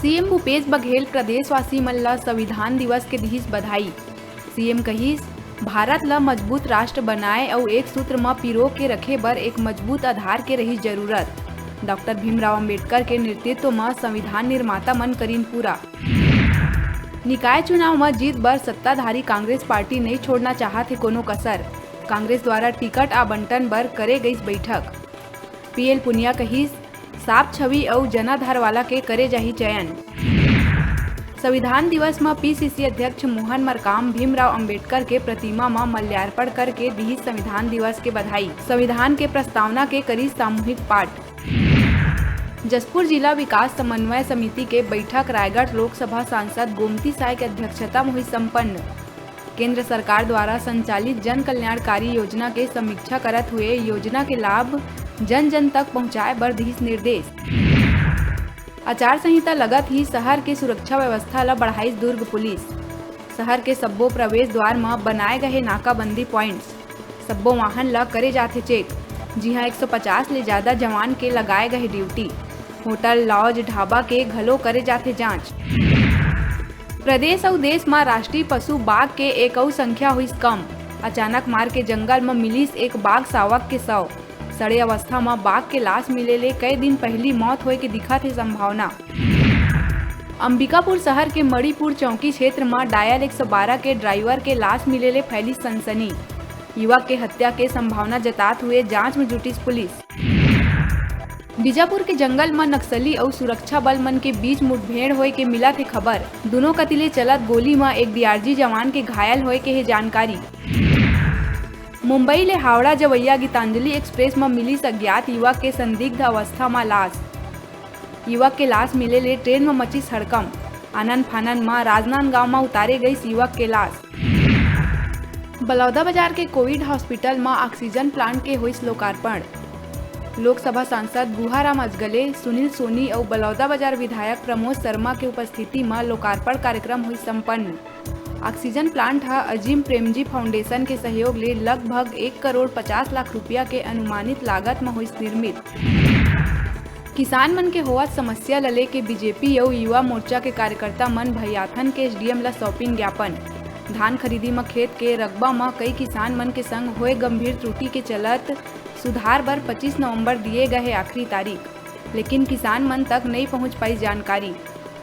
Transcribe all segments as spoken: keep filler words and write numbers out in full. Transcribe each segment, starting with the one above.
CM Bhupesh Baghel प्रदेशवासी मन ल संविधान दिवस के दिहिस बधाई। सीएम कहिस, भारत ल मजबूत राष्ट्र बनाए अउ एक सूत्र म पिरो के रखे बर एक मजबूत आधार के रहिस जरूरत। डॉक्टर भीमराव अंबेडकर के नेतृत्व म संविधान निर्माता मन करिन पूरा। निकाय चुनाव म जीत बर सत्ताधारी कांग्रेस पार्टी नइ छोड़ना चाहत हे कोनो कसर। कांग्रेस द्वारा टिकट आवंटन बर करे गइस बैठक। पीएल पुनिया कहिस, साफ छवि अउ जनाधार वाला के करे जाही चयन। संविधान दिवस म पीसीसी अध्यक्ष मोहन मरकाम भीमराव अंबेडकर के प्रतिमा म माल्यार्पण करके दिहिस संविधान दिवस के बधाई। संविधान के प्रस्तावना के करिस सामूहिक पाठ। जशपुर जिला विकास समन्वय समिति के बैठक रायगढ़ लोकसभा सांसद गोमती साय के अध्यक्षता म हुई संपन्न। केंद्र सरकार द्वारा संचालित जन कल्याणकारी योजना के समीक्षा करत हुए योजना के लाभ जन जन तक पहुंचाए बर दिहिस निर्देश। आचार संहिता लगत ही शहर के सुरक्षा व्यवस्था ल बढ़ाइस दुर्ग पुलिस। शहर के सब्बो प्रवेश द्वार म बनाए गए नाकाबंदी प्वाइंट्स। सब्बो वाहन ल करे जाथे चेक, जिहां एक सौ पचास ले ज्यादा जवान के लगाए गए ड्यूटी। होटल, लॉज, ढाबा के घलो करे जाथे जांच। प्रदेश अउ देश म राष्ट्रीय पशु बाघ के एक अउ संख्या होइस कम। अचानक मार के जंगल म मिलिस एक बाघ सावक के शव। सड़े अवस्था म बाघ के लाश मिले ले कई दिन पहिली मौत होए के दिखत हे संभावना। अंबिकापुर शहर के मणिपुर चौकी क्षेत्र म डायल एक सौ बारह के ड्राइवर के लाश मिले ले फैलिस सनसनी। युवक के हत्या के संभावना जतात हुए जांच म जुटिस पुलिस। बीजापुर के जंगल म नक्सली अउ सुरक्षा बल मन के बीच मुठभेड़ होए के मिलत हे खबर। दूनों कति ले चलत गोली म एक डीआरजी जवान के घायल होए के हे जानकारी। मुंबई ले हावड़ा जवैया गीतांजलि एक्सप्रेस म मिलिस अज्ञात युवक के संदिग्ध अवस्था म लाश। युवक के लाश मिले ले ट्रेन म मचिस हड़कंप। आनन फानन म राजनांदगांव म उतारे गइस युवक के लाश। बलौदाबाजार के कोविड हॉस्पिटल म ऑक्सीजन प्लांट के होइस लोकार्पण। लोकसभा सांसद गुहाराम अजगले, सुनील सोनी अउ बलौदाबाजार विधायक प्रमोद शर्मा के उपस्थिति म लोकार्पण कार्यक्रम होइस संपन्न। ऑक्सीजन प्लांट ह अजीम प्रेमजी फाउंडेशन के सहयोग ले लगभग एक करोड़ पचास लाख रुपया के अनुमानित लागत म होइस निर्मित। किसान मन के होवत समस्या ल लेके बीजेपी अउ युवा मोर्चा के कार्यकर्ता मन भैयाथन के एसडीएम ल सौंपिन ज्ञापन। धान खरीदी म खेत के रकबा म कई किसान मन के संग होए गंभीर त्रुटि के चलत सुधार बर पच्चीस नवंबर दिए गए हे आखिरी तारीख, लेकिन किसान मन तक नइ पहुंच पाइस जानकारी,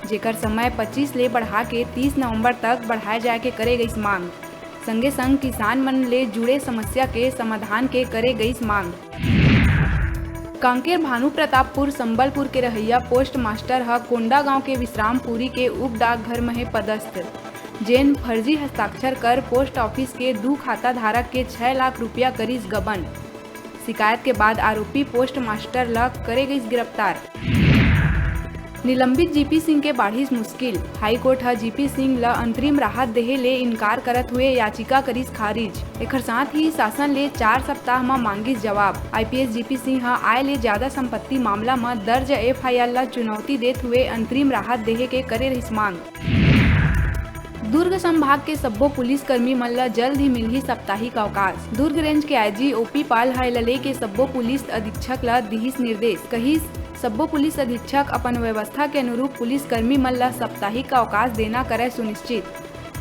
जेकर समय पच्चीस ले बढ़ा के तीस नवंबर तक बढ़ाए जाए के करे गइस मांग। संगे संग किसान मन ले जुड़े समस्या के समाधान के करे गइस मांग। कांकेर भानु प्रतापपुर संबलपुर के रहइया पोस्ट मास्टर ह कोंडागांव के विश्रामपुरी के उप डाकघर म हे पदस्थ, जेन फर्जी हस्ताक्षर कर पोस्ट ऑफिस के दू खाता धारक के छह लाख रुपया करिस गबन। शिकायत के बाद आरोपी पोस्ट मास्टर ल करे गइस गिरफ्तार। निलंबित जीपी सिंह के बाढ़िस मुश्किल। हाईकोर्ट ह जीपी सिंह ल अंतरिम राहत देहे ले इनकार करत हुए याचिका करिस खारिज। एखर साथ ही शासन ले चार सप्ताह म मांगिस जवाब। आईपीएस जीपी सिंह ह आय ले ज्यादा संपत्ति मामला म दर्ज एफआईआर ल चुनौती देत हुए अंतरिम राहत देहे के करे रहिस मांग। दुर्ग संभाग के सब्बो पुलिस कर्मी मन ल जल्द ही मिलही साप्ताहिक अवकाश। दुर्ग रेंज के आईजी ओपी पाल ह एला लेके सब्बो पुलिस अधीक्षक ल दिहिस निर्देश। कहिस, सब्बो पुलिस अधीक्षक अपन व्यवस्था के अनुरूप पुलिस कर्मी मन ल साप्ताहिक अवकाश देना करय सुनिश्चित।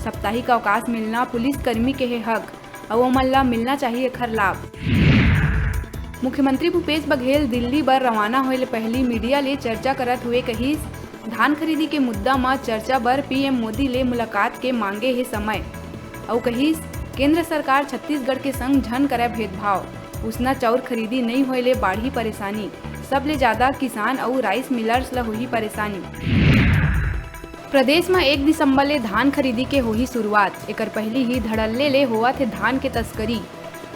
साप्ताहिक अवकाश मिलना पुलिस कर्मी के हे हक, अउ ओमन ल मिलना चाही एखर लाभ। मुख्यमंत्री भूपेश बघेल दिल्ली बर रवाना होए ले पहिली मीडिया ले चर्चा करत हुए कहिस, धान खरीदी के मुद्दा म चर्चा बर पीएम मोदी ले मुलाकात के मांगे हे समय। अउ कहिस, केंद्र सरकार छत्तीसगढ़ के संग झन करय भेदभाव, उसना चाउर खरीदी नइ होए ले बाढ़ही परेशानी, सबले ज्यादा किसान अउ राइस मिलर्स ल होही परेशानी। प्रदेश म एक दिसंबर ले धान खरीदी के होही शुरुआत। एकर पहिली ही धड़ल्ले ले होवत हे धान के तस्करी।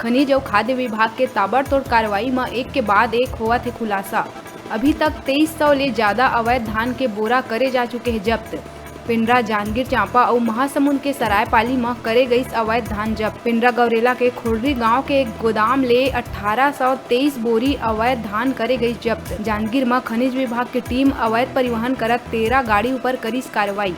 खनिज अउ खाद्य विभाग के ताबड़तोड़ कार्रवाई म एक के बाद एक होवत हे खुलासा। अभी तक तेईस सौ ले ज्यादा अवैध धान के बोरा करे जा चुके हे जब्त। पेंड्रा, जांजगीर चांपा अउ महासमुंद के सरायपाली म करे गइस अवैध धान जब्त। पेंड्रा गौरेला के खोड़री गांव के एक गोदाम ले अट्ठारह सौ तेईस बोरी अवैध धान करे गइस जब्त। जांजगीर म खनिज विभाग के टीम अवैध परिवहन करत तेरह गाड़ी ऊपर करिस कार्रवाई।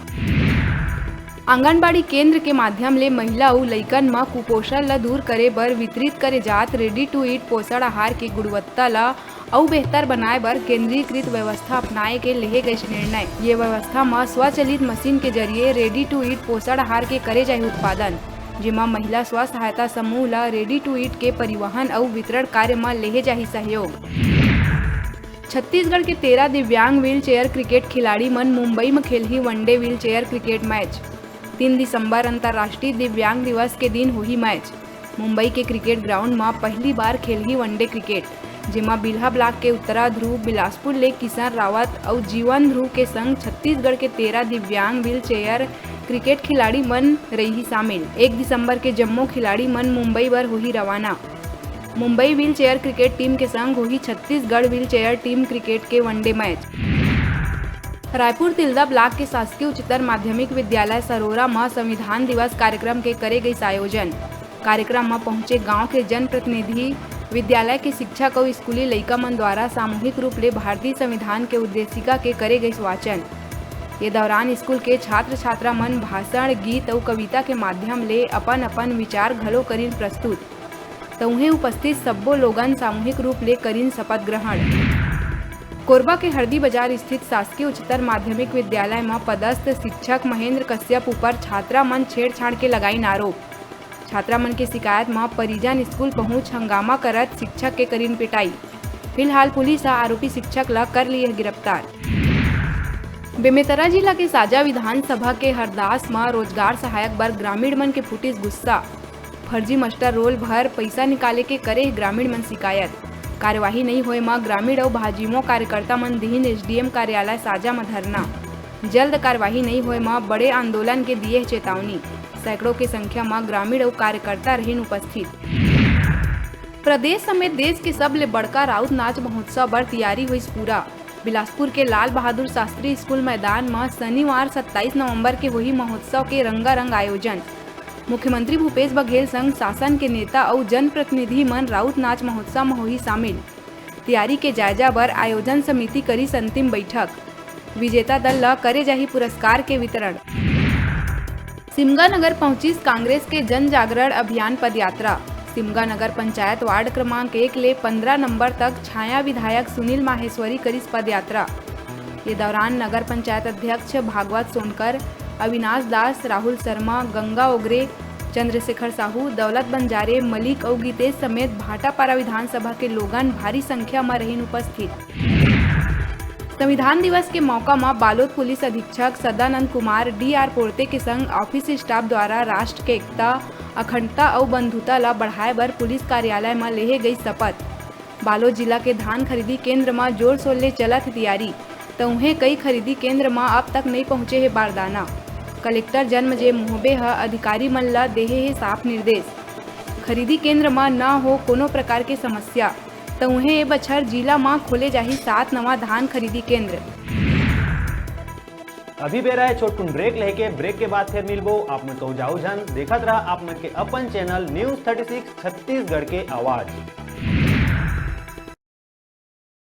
आंगनबाड़ी केंद्र के माध्यम ले महिला अउ लइकन म कुपोषण ल दूर करे बर वितरित करे जात ready to eat पोषण आहार के गुणवत्ता ल अउ बेहतर बनाए बर केंद्रीकृत व्यवस्था अपनाए के लेहे गइस निर्णय। ये व्यवस्था म स्वचलित मशीन के जरिए ready to eat पोषण आहार के करे जाही उत्पादन, जेमा महिला स्व सहायता समूह ल ready to eat के परिवहन अउ वितरण कार्य म लेहे जाही सहयोग। छत्तीसगढ़ के तेरह दिव्यांग wheelchair cricket खिलाड़ी मन मुंबई म खेलही वनडे wheelchair cricket match। तीन दिसंबर अंतर्राष्ट्रीय दिव्यांग दिवस के दिन होही match। मुंबई के cricket ground म पहली बार खेलही वनडे cricket, जेमा बिल्हा block के उत्तरा ध्रुव, बिलासपुर ले किशन रावत अउ जीवन ध्रुव के संग छत्तीसगढ़ के तेरह दिव्यांग wheelchair cricket खिलाड़ी मन रही शामिल। एक दिसंबर के जम्मो खिलाड़ी मन मुंबई बर होही रवाना। मुंबई wheelchair cricket team के संग होही छत्तीसगढ़ wheelchair team cricket के one day match। Raipur Tilda block के शासकीय उच्चतर माध्यमिक विद्यालय सरोरा म संविधान दिवस कार्यक्रम के करे गइस आयोजन। कार्यक्रम म पहुंचे गांव के जनप्रतिनिधि, विद्यालय के शिक्षक अउ स्कूली लइका मन द्वारा सामूहिक रूप ले भारतीय संविधान के उद्देशिका के करे गइस वाचन। ये दौरान स्कूल के छात्र छात्रा मन भाषण, गीत अउ कविता के माध्यम ले अपन अपन विचार घलो करिन प्रस्तुत। त उहें उपस्थित सब्बो लोगन सामूहिक रूप ले करिन शपथ ग्रहण। कोरबा के हरदी बाजार स्थित शासकीय उच्चतर माध्यमिक विद्यालय म पदस्थ शिक्षक महेंद्र कश्यप ऊपर छात्रा मन छेड़छाड़ के लगाइन आरोप। छात्रा मन के शिकायत म परिजन स्कूल पहुंच हंगामा करत शिक्षक के करिन पिटाई। फिलहाल पुलिस ह आरोपी शिक्षक ल कर लिये गिरफ्तार। बेमेतरा जिला के साजा विधानसभा के हरदास म रोजगार सहायक बर ग्रामीण मन के फूटिस गुस्सा। फर्जी muster roll भर पइसा निकाले के करे ग्रामीण मन शिकायत। कार्यवाही नइ होए म ग्रामीण अउ भाजयुमो कार्यकर्ता मन दिहिन एसडीएम कार्यालय साजा म धरना। जल्द कार्यवाही नइ होए म बड़े आंदोलन के दिए चेतावनी। सैकड़ों के संख्या म ग्रामीण अउ कार्यकर्ता रहिन उपस्थित। प्रदेश समेत देश के सबले बड़का राउत नाच महोत्सव बर तियारी होइस पूरा। बिलासपुर के लाल बहादुर शास्त्री स्कूल मैदान म शनिवार सत्ताईस नवंबर के होही महोत्सव के रंगारंग आयोजन। मुख्यमंत्री भूपेश बघेल संग शासन के नेता अउ जनप्रतिनिधि मन राउत नाच महोत्सव म होही शामिल। तियारी के जायजा बर आयोजन समिति करिस अंतिम बैठक। विजेता दल ल करे जाही पुरस्कार के वितरण। सिमगा नगर पहुंचिस कांग्रेस के जन जागरण अभियान पदयात्रा। सिमगा नगर पंचायत वार्ड क्रमांक एक ले पंद्रह नंबर तक छाया विधायक सुनील माहेश्वरी करिस पदयात्रा। ये दौरान नगर पंचायत अध्यक्ष भागवत सोनकर, अविनाश दास, राहुल शर्मा, गंगा ओगरे, चंद्रशेखर साहू, दौलत बंजारे, मलिक अउ गीतेश समेत भाटापारा विधानसभा के लोगन भारी संख्या म रहिन उपस्थित। संविधान दिवस के मौका म बालोद पुलिस अधीक्षक सदानंद कुमार, डीआर पोर्ते के संग ऑफिस स्टाफ द्वारा राष्ट्र के एकता, अखंडता अउ बंधुता ल बढ़ाए बर पुलिस कार्यालय म लेहे गई शपथ। बालोद जिला के धान खरीदी केंद्र म जोर शोर ले चलत हे तियारी, त उहें कई खरीदी केंद्र म अब तक नइ पहुंचे हे बारदाना। कलेक्टर जन्मजय मोहबे ह अधिकारी मन ल देहे हे साफ निर्देश, खरीदी केंद्र म न हो कोनो प्रकार के समस्या। त उहें ए बछर जिला म खोले जाही सात नवा धान खरीदी केंद्र। अभी बेरा हे छोटकुन ब्रेक लेके, ब्रेक के बाद फिर मिलबो। आप मन कहूँ जाओ झन, देखत रहा आप मन के अपन channel news thirty six Chhattisgarh के आवाज़।